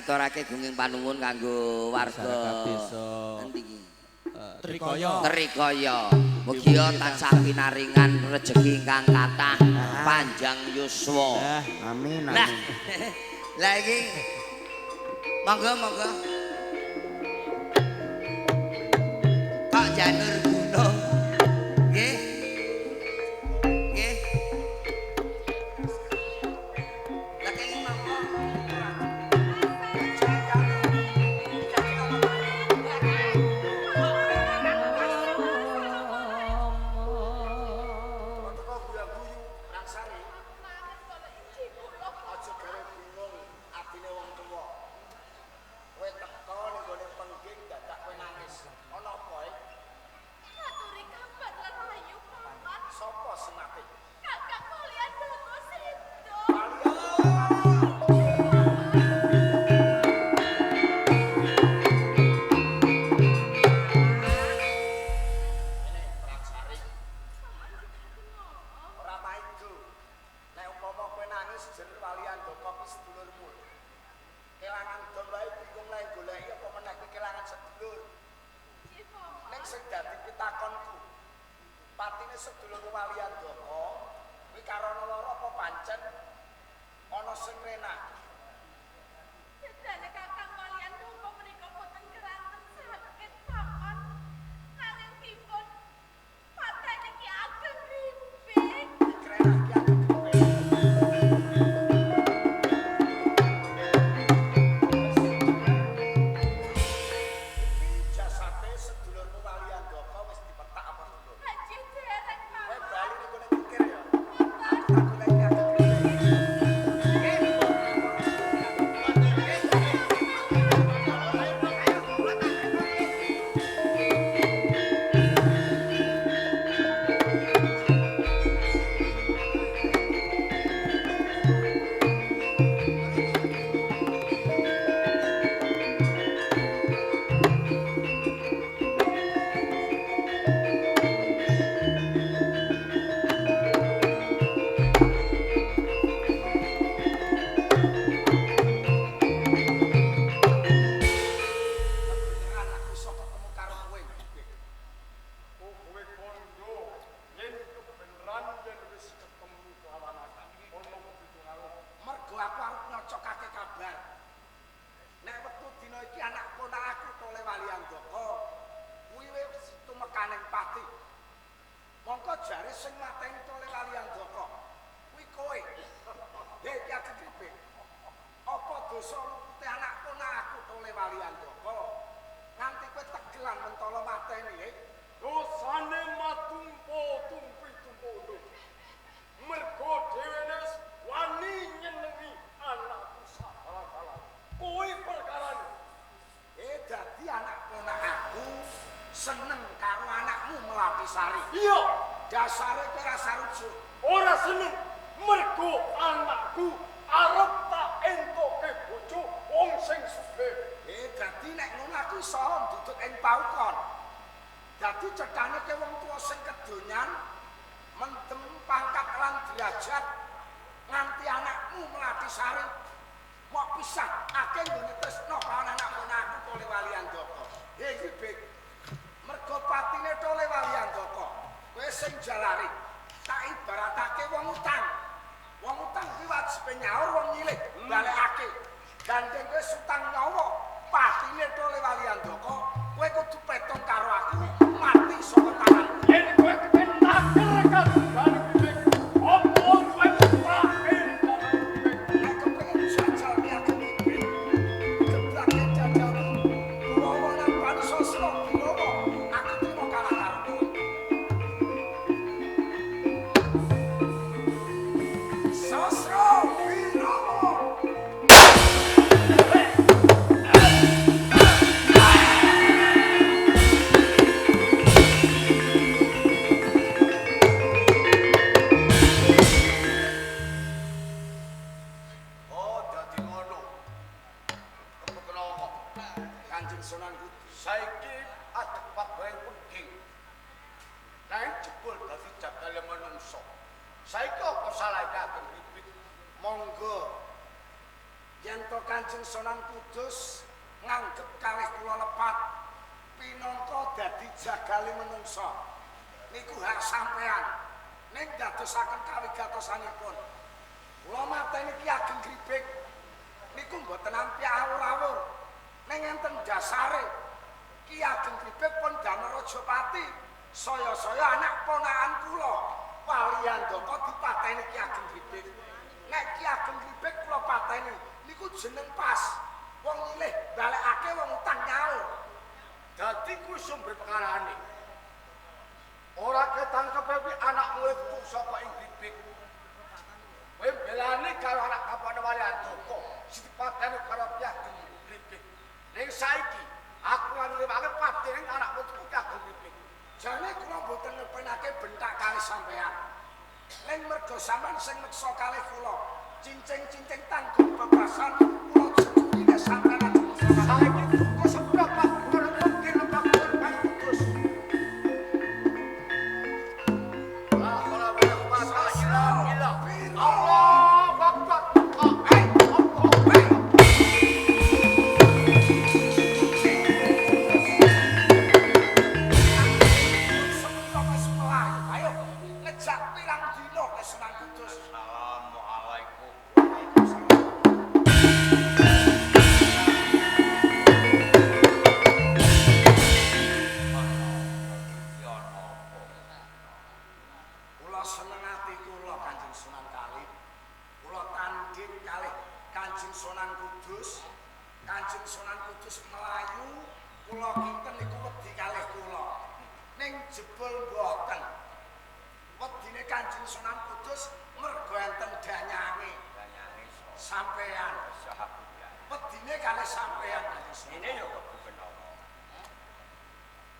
Ngaturake gunging panuwun kanggo warga desa endi iki? Trikaya. Trikaya. Mugi tansah pinaringan rejeki ingkang kathah, panjang yuswa. Amin Lah, amin. lah iki monggo monggo. Pak Janur Gunung. Nggih. Nggih. Lah kenging monggo. Teko guya-guyu Rangsari. Aja gawe bingung atine wong tuwa. Kowe teko ning gone pengging dadak kowe nangis. Ana apa e? Aturi kabar lan ayu paman. Sapa sing mati? Kakang Mulya Doko Sido. Ini Rangsari. Ora maido. Nek umpama kowe nangis jer Waliandaka kuwi sedulurmu. Kelangan dom wae bingung lek goleki apa meneh kowe kelangan sedulur. Nggih, Paman. Ning sing dadi pitakonku. Patine sedulur Waliandaka kuwi karana lara apa pancen ana sing renah? Sedane Kakang Waliandaka menika boten keranten sakit, Paman. Nanging dipun pateni Ki Ageng Gribik. Krenah Ki Ageng Gribik. Iki jasate sedulurmu Waliandaka wis dipetak apa durung? Haji dereng, Kowe Paman. bali ning gone pikir ya. Aku tak golek Ki Ageng Gribik. Kebenaran aku iso ketemu karo kowe. Gribik. Oh, kowe kondo yen kebenaran yen wis ketemu kelawan aku ono kepitungan. Mergo aku arep nyocokake kabar. Nek wektu dina iki anak ponak aku Tole Waliandaka kuwi wis tumekaning pati. Mongko jare sing mateni Tole Waliandaka kuwi kowe. Hei Ki Ageng Gribik. Apa dosa lupute anak ponak aku Tole Waliandaka? Nganti kowe tegelan mentala mateni, he? Dosane matumpa tumpi tumpa. Mergo dhewene wis wani nyenengi anakku salah-salah. Kowe perkarane. Dadi anak ponak aku seneng karo anakmu Melati Sari. Iya, Dasare kowe ora sarujuk. ora seneng mergo anakku arep tak entuke bojo wong sing sugih. Dadi nek ngono aku iso ndudut ing paukon. Dadi cethane ke wong tuwa sing kedonyan mendem pangkat lan derajat nganti anakmu Melati Sari mok pisah akeh nggone tresna karo anak ponak aku Tole Waliandaka. Hei Gribik. Mergo patine Tole Waliandaka kowe sing jalari tak ibaratake wong utang. Wong utang kuwi wajibe nyaur wong nyilih balekake. Gandeng kowe utang nyawa patine Tole Waliandaka kowe kudu petung karo aku mati saka tanganku. Yen kowe kepen taker kadugane Gribik, apa kowe terakhir Gribik? Nek kepengin jajal Ki Ageng Gribik, geblake dadamu. Guwawa lan Panisasra Birawa, aku trimo kalah karo kowe. Sasra Birawa. Oh, dadi ngono. Temu kena Kanjeng Sunan Kudus. Saiki adeg pabahe penting. Nanging jebul dadi jagale menungso. Saiki apa salahe Ki Ageng Gribik? Monggo. Yen to Kanjeng Sunan Kudus nganggep kalih kula lepat pinangka dadi jagale menungsa. Niku hak sampean. Ning dadosaken kawigatosanipun. Kula mateni Ki Ageng Gribik niku mboten ampi awur-awur. Ning enten dasare Ki Ageng Gribik pun damel Rajapati. Saya-saya anak ponakan kula Wali Andaka dipateni Ki Ageng Gribik. Nek Ki Ageng Gribik kula pateni niku jeneng pas. Wong nyilih balekake wong utang nyaur. Dadi kuwi sumber perkarane. Ora ketangkep kuwi anak muridku saka ing Gribik. Kowe belani karo anak kapane Wali Andaka sing dipateni karo Ki Ageng Gribik. Ning saiki aku nrimake patene anak muridku Ki Ageng Gribik. Jane kula mboten ngepenake bentak kalih sampean. Ning mergo sampean sing meksa kalih kula, cincing-cincing tanggung bebasan kula jujurine sampean ajeng Saiki kok seberapa kula mungkin lepak Kang Kudus. La haula wala quwata illa billah. Allahu Akbar. Semoga wis mlayu. Ayo ngejak pirang dina ke Sunan Kudus. Assalamualaikum. Kula seneng ati kula Kanjeng Sunan Kali. Kula tanding kalih Kanjeng Sunan Kudus. Kanjeng Sunan Kudus mlayu, kula kinten niku wedi kalih kula. Ning jebul mboten. Wedine Kanjeng Sunan Kudus mergo enten danyange. Sampean. Wedine kalih sampean Kanjeng Sunan. Ini yo kebu kenapa?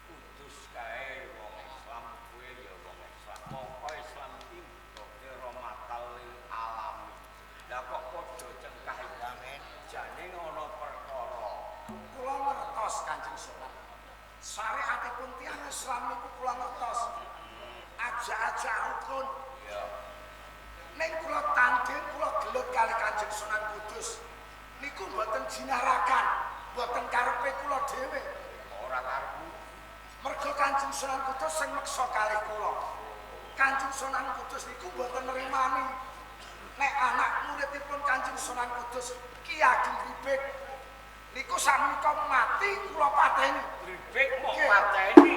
Kudus kae wong Islam, kowe ya wong Islam. Mongko Islam iki mboke rahmatal lil alamin. Lah kok padha cengkah iki? Jane ana perkara. Kula ngertos Kanjeng Sunan. Syariatipun tiyang Islam niku kula ngertos. Ajak-ajak rukun. Iya. Ning kula tanding kula gelut kali Kanjeng Sunan Kudus. Niku mboten jinarakan, mboten karepe kula dhewe. Ora karepmu. Mergo Kanjeng Sunan Kudus sing meksa kalih kula. Kanjeng Sunan Kudus niku mboten nerimani nek anak muridipun Kanjeng Sunan Kudus Ki Ageng Gribik niku sakmenika mati kula pateni. Gribik mok Nggih. pateni.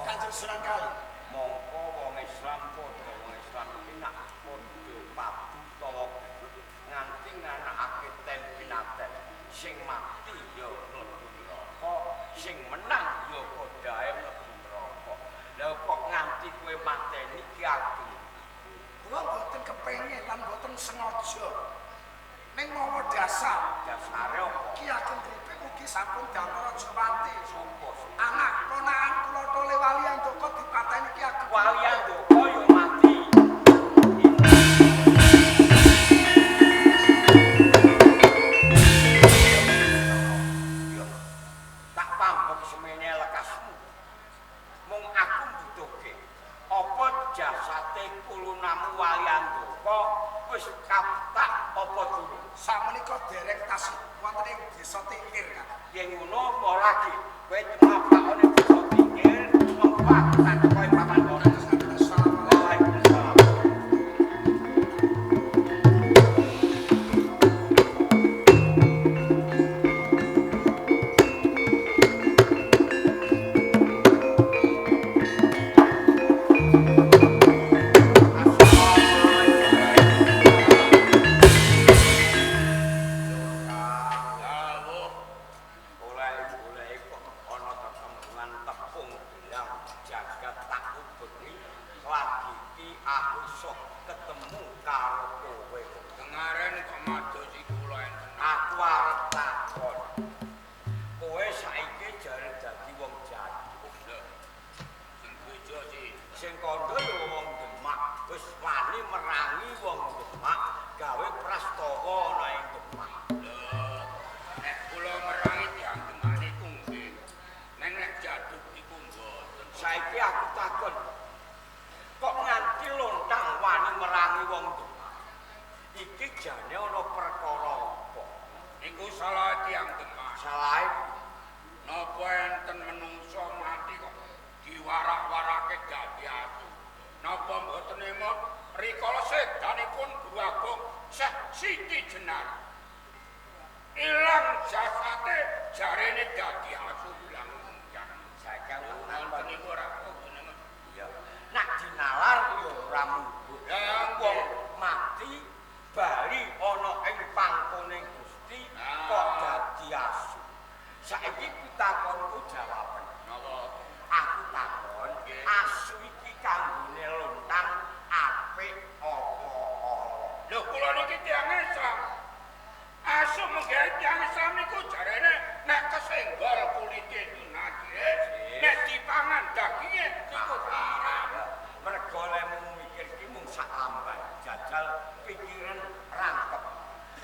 Kanjeng Sunan Kali. Mongko wong Islam padha wong Islam iki nak padha padu utawa gelut nganti nganakake ten pinaten. Sing mati ya mlebu neraka, sing menang ya padhae mlebu neraka. Lah kok nganti kowe mateni Ki Ageng? Kula mboten kepengin lan mboten sengaja. Ning mawa dasar, Dasare apa? Ki Ageng Gribik ugi sampun damel Rajapati. Sopo sing Anak ponakan kula Tole Wali Andaka dipateni Ki Ageng. Wali Andaka ya mati. Tak pambek semene lekasmu. Mung aku mbutuhke apa jasate kulunamu Wali Andaka wis kapetak apa durung? Sakmenika dereng tasih wonten ing desa Tingkir, Kang. Yen ngono apa lagi? Kowe mlapakane desa Tingkir, monggo aku tak tekoe papan kono. Assalamualaikum. Waalaikumsalam. Oleh-oleh kok ana tetembungan tepung gelang jagat tak ubengi lagi iki aku iso ketemu karo kowe. Kemarin kok madosi kula enten. Aku arep takon. Kowe saiki jare dadi wong jaduk. Lho. Sing bojo sih. Sing kandha ya wong Demak, wis wani merangi wong Demak, gawe prastawa ana ing Demak. Lho. Nek kula merangi tiyang Demak niku nggih. Nek nek jaduk niku mboten. nglontangi wong Demak. Iki jane ana perkara apa? Niku salah tiyang Demak. Salahe napa enten menungso mati kok diwarak-warake dadi asu. Napa mboten emot rikala sedanipun Guru Agung Syekh Siti Jenar. Ilang jasate jarene dadi asu ilang enjang. Saiki wonten niku ora jenenge. Iya. Nek dinalar ya ora mungguh. Lah wong mati bali ana ing pangkone Gusti kok dadi asu. Saiki pitakonku jawaben. Napa? Aku takon, asu iki kanggone lontang apik apa ora? Lho kula niki tiyang Islam. Asu menggawe tiyang Islam niku jarene nek kesenggol kulite najis, nek dipangan daginge niku haram. Mergo lemu mikir ki mung sak lamban, jajal pikiran rangkep.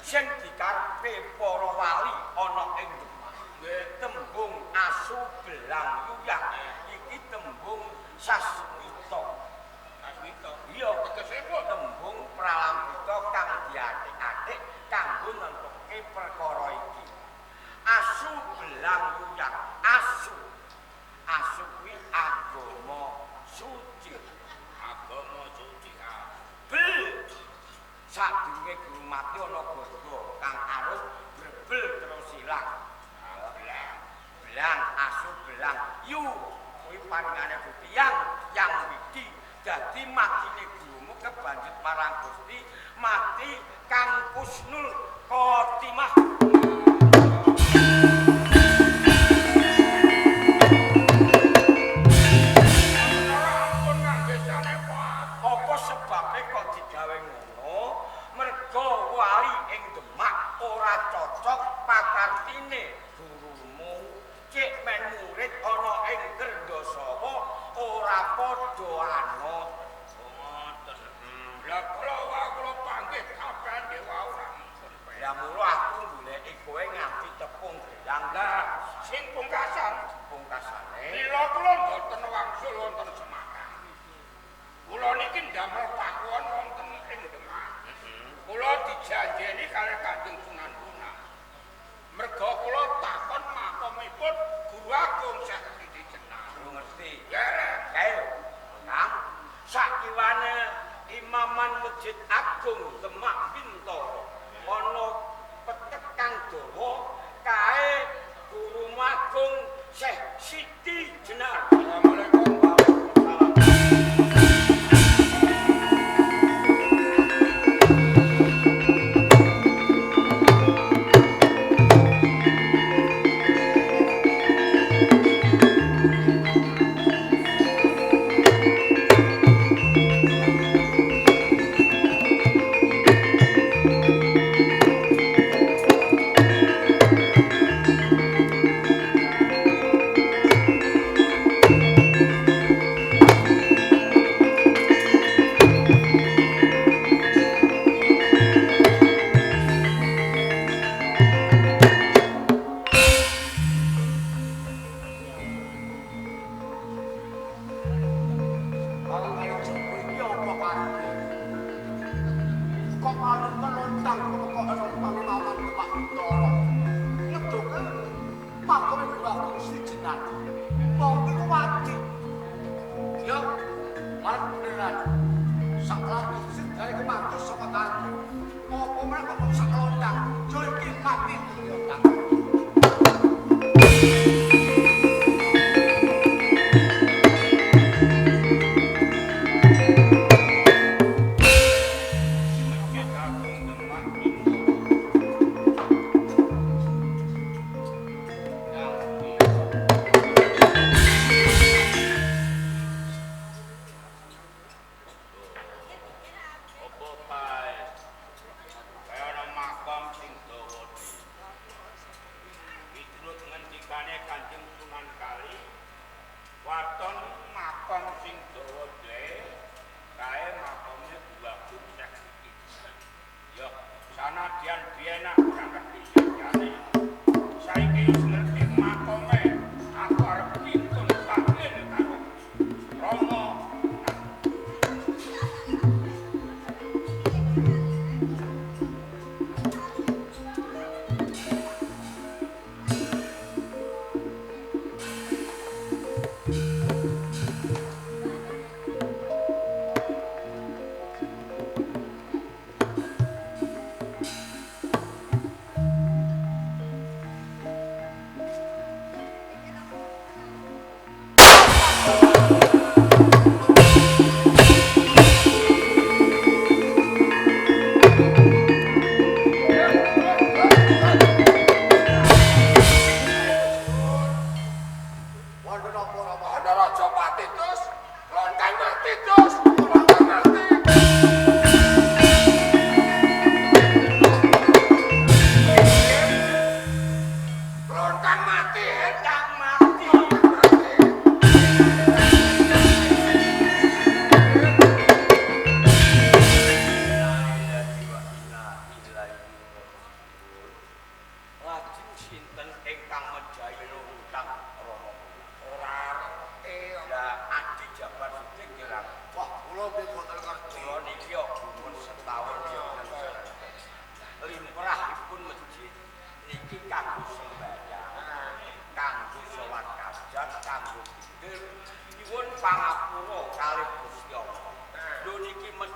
Sing dikarepe para wali ana ing Demak. Tembung asu belang yuyah iki tembung sasmita. Sasmita. Iya, tegese apa? Tembung pralambita kang diatik-atik kanggo nentokke perkara iki. Asu belang yuyah, asu. Asu kuwi agama suci. Agama suci asu. Bel. Sadurunge guru mati ana godha kang arus brebel terus ilang. Belang asu belang yu kuwi paringane Gusti yang widi dadi matine gurumu kebanjut marang Gusti mati kang kusnul khotimah. Apa sebabe kok digawe ngono? Mergo wali ing Demak ora cocok pakartine gurumu. Cek men murid ana ing Grendosawa ora padha anut. Ngoten. Lah kula kula panggih sampean nggih wau ora mumpun. Lah mula aku goleki kowe nganti tepung greyang. Lah sing pungkasan, pungkasane mila kula mboten wangsul wonten Semarang. Kula niki ndamel pakuwon wonten ing Demak. Kula dijanjeni kalih Kanjeng Sunan Bonang. Merga kula takon makomipun Guru Agung Syekh Siti Jenar. Guru ngerti. Dereng. Kae lho, Kang. Sakiwane imaman Masjid Agung Demak Bintoro ana petek kang dawa kae Guru Agung Syekh Siti Jenar. Assalamualaikum. Waalaikumsalam.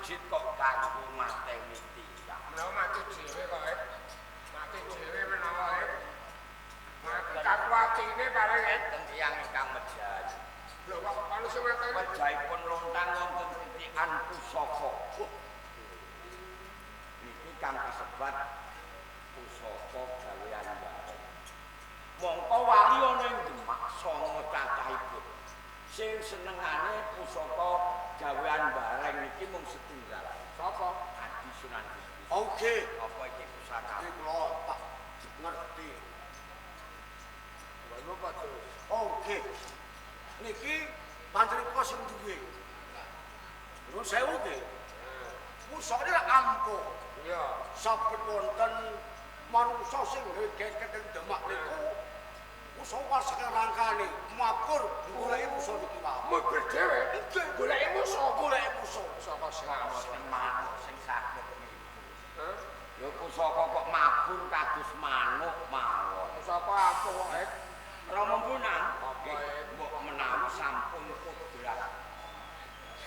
masjid kok kanggo mateni tiyang. Menawa mati dhewe kok. Mati dhewe menawa. Mati karo atine paling enten tiyang ingkang mejahi. Lho kok ana sing mateni? Mejahipun lontang wonten titikan pusaka. Niki kang kasebat pusaka gawean bareng. Mongko wali ana ing Demak sanga cacahipun. Sing senengane pusaka gawean bareng niki mung setunggal. Sapa? Adi Sunan Kudus. Oke. Apa iki pusaka? Iki kula tak ngerti. Lha apa terus? Oke. Niki panjenengan sing duwe. Nuwun sewu nggih. Pusakane lak ampuh. Iya. Saben wonten manungsa sing ngegeket ing Demak niku pusaka saking rangkane mabur goleki musa niki wae. Mabur dhewe goleki musa, goleki musa saka sing manuk sing saged niku. Hah? Lho pusaka kok mabur kados manuk mawon. Pusaka ampuh kok. Rama Bonang, mbok menawi sampun kodrat.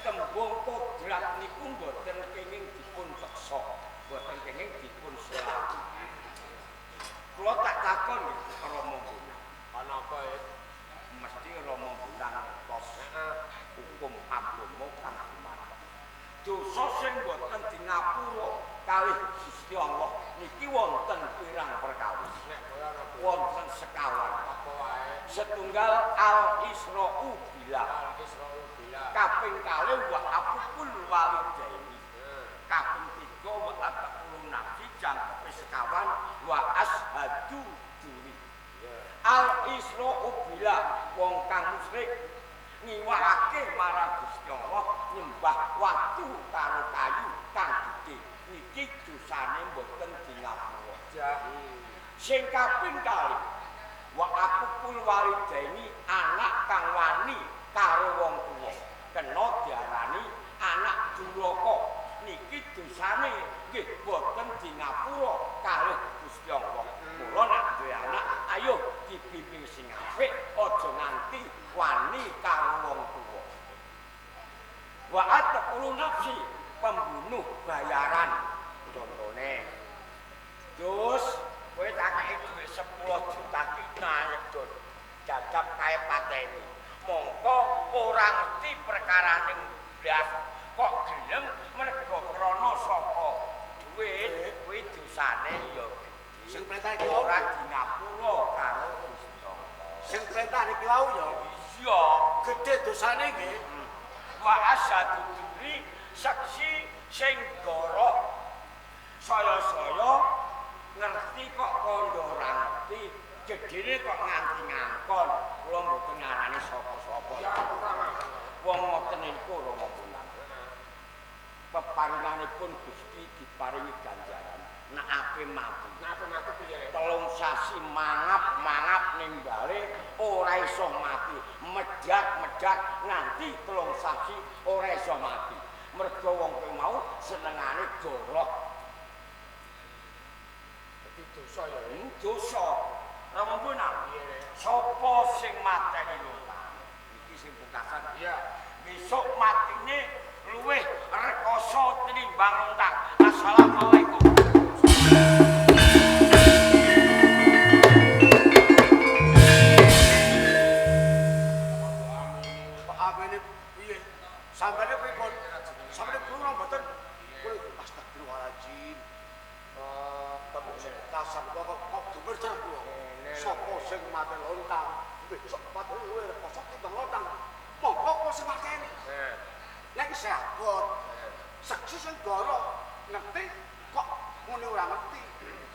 Tembung kodrat niku mboten kenging dipun peksa, mboten kenging dipun selaki. Kula tak takon nggih Rama Bonang. Ana apa? Mesti Rama Bonang ngertos hukum agama kang gumantung. Dosa sing mboten dingapura kalih Gusti Allah niki wonten pirang perkawis. Wonten sekawan. Apa wae? Setunggal al-Isra'u billah. Al-Isra'u billah. Kaping kalih wa aqul walidaini. Kaping tiga wa ataqul nafsi jangkepe sekawan wa ashadu duri. Al-Isra'u billah wong kang musyrik ngiwakake marang Gusti Allah nyembah watu karo kayu kang gedhe. Niki dosane mboten dingapura. Sing kaping kalih wa aqul walidaini anak kang wani karo wong tuwa kena diarani anak duraka. Niki dosane nggih boten dingapura kalih Gusti Allah. Mula nek duwe anak ayo dibimbing sing apik, aja nganti wani karo wong tuwa. Wa atqulu nafsi pembunuh bayaran. Contone terus kowe tak kei dhuwit 10 juta ki naik don. Jajab kae pateni. Mongko ora ngerti perkarane blas kok gelem mergo krana saka dhuwit kuwi dosane ya gedhe. Sing perintah iki ora dingapura karo Gusti Allah. Sing perintah iki wau ya. Iya, gedhe dosane nggih. Wa asyadu duri saksi sing gorok saya-saya ngerti kok kandha ora ngerti, gedene kok nganti ngangkon. Kula mboten ngarani sapa-sapa. Wong ngoten niku ora wong. Peparinganipun Gusti diparingi ganjaran. Nek ape mati. Nek ape mati piye? 3 sasi mangap-mangap ning bale ora iso mati. Medhak-medhak nganti 3 sasi ora iso mati. Mergo wong kuwi mau senengane gorok. Dadi dosa ya. Dosa. Rama Bonang. Sapa sing mateni lontang? Iki sing pungkasan. Iya. Besok matine luwih rekoso tinimbang lontang. Assalamualaikum. Pak Amene piye? Sampene pripun? Sampene kula mboten. Kula astagfirullahaladzim. Kasar kok kok dumercer kula. Sapa sing mateni lontang? Besok mati luwih rekoso timbang lontang. Monggo kok sing mateni. Nek isih abot, seksi sing goro ngerti kok ngene ora ngerti.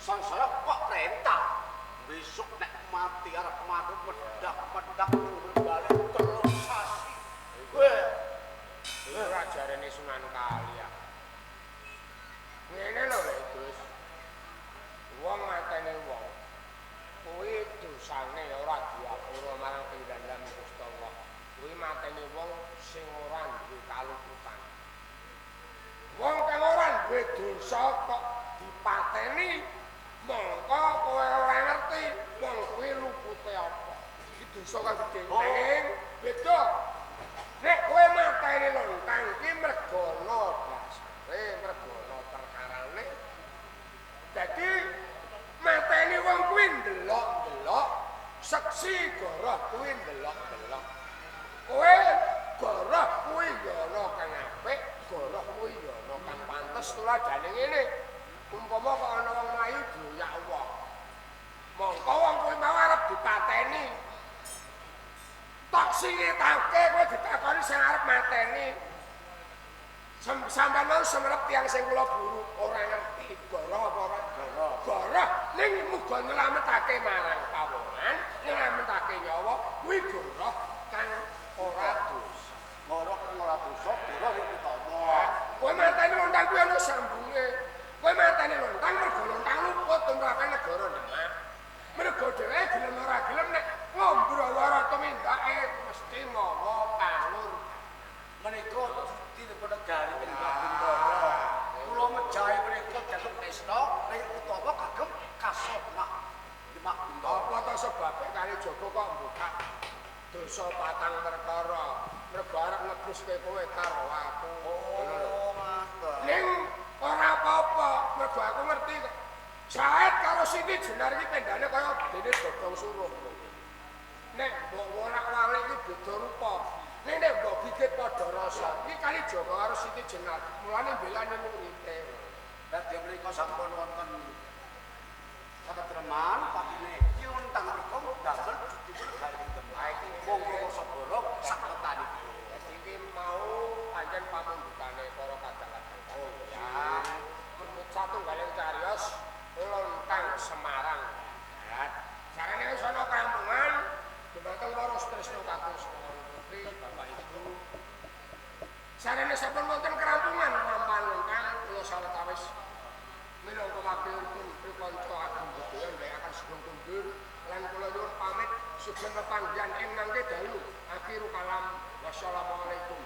Saya-saya kok perintah. Besok nek mati arep mati medhak-medhak balik 3 sasi. Weh, ora jarene Sunan Kali ya. Ngene lho lek Gus. Wong mateni wong kuwi dosane ora diapura marang Pangeran Gusti Allah. Kuwi mateni wong sing ora duwe kaluputan. Wong kang ora duwe dosa kok dipateni, mongko kowe ora ngerti wong kuwi lupute apa. Iki dosa kang gedhe. Nanging beda. Nek kowe mateni lontang iki mergo ana dasar. kuwi ndelok-ndelok. Kowe goroh kuwi ya ana kang apik, goroh kuwi ya ana kang pantes tuladhane ngene. Umpama kok ana wong mlayu dioyak wong. Mongko wong kuwi mau arep dipateni. Tok singetake kowe ditakoni sing arep mateni. Sampeyan mau semerep tiyang sing kula buru ora ngerti goroh apa ora goroh. Goroh ning muga nyelametake marang pawongan, nyelametake nyawa kuwi goroh kang ora dosa. Goroh kang ora dosa, goroh sing utama. Kowe mateni lontang kuwi ana sambunge. Kowe mateni lontang mergo lontang luput tumrapan negara Demak. Mergo dheweke gelem ora gelem nek ngombrowara tumindake mesti mawa palur. Menika dipun negari Demak Bintara. Kula mejahi menika dados tresna ring utama kagem kasonak Demak Bintara. Apa ta sebabe Kalijaga kok mbukak dosa patang perkara? Mergo arep nebruske kowe karo aku. Ngono lho. Oh, ngoten. Ning ora apa-apa, mergo aku ngerti kok. Saet karo Siti Jenar iki pendane kaya dene godhong suruh. Nek mbok wolak-walik iki beda rupa. Ning nek mbok gigit padha rasa. Iki Kalijaga karo Siti Jenar, mulane mbelani murite. Dadi mriku sampun wonten katreman patine ki lontang mergo damel dipun garing Demak. Monggo sabara sak wetanipun. Dadi iki mau pancen pamundhutane para kadang-kadang. Oh ya. Mundhut satunggaling cariyos lontang Semarang. Sarene wis ana kampungan dumateng para tresna kados putri Bapak Ibu. Sarene sampun wonten kerampungan lampahan lontang kula sawetawis minangka wakilipun tripanca ageng budaya ndherekaken sugeng kundur lan kula nyuwun pamit sugeng pepanggihan ing mangke dalu. Akhiru kalam wassalamualaikum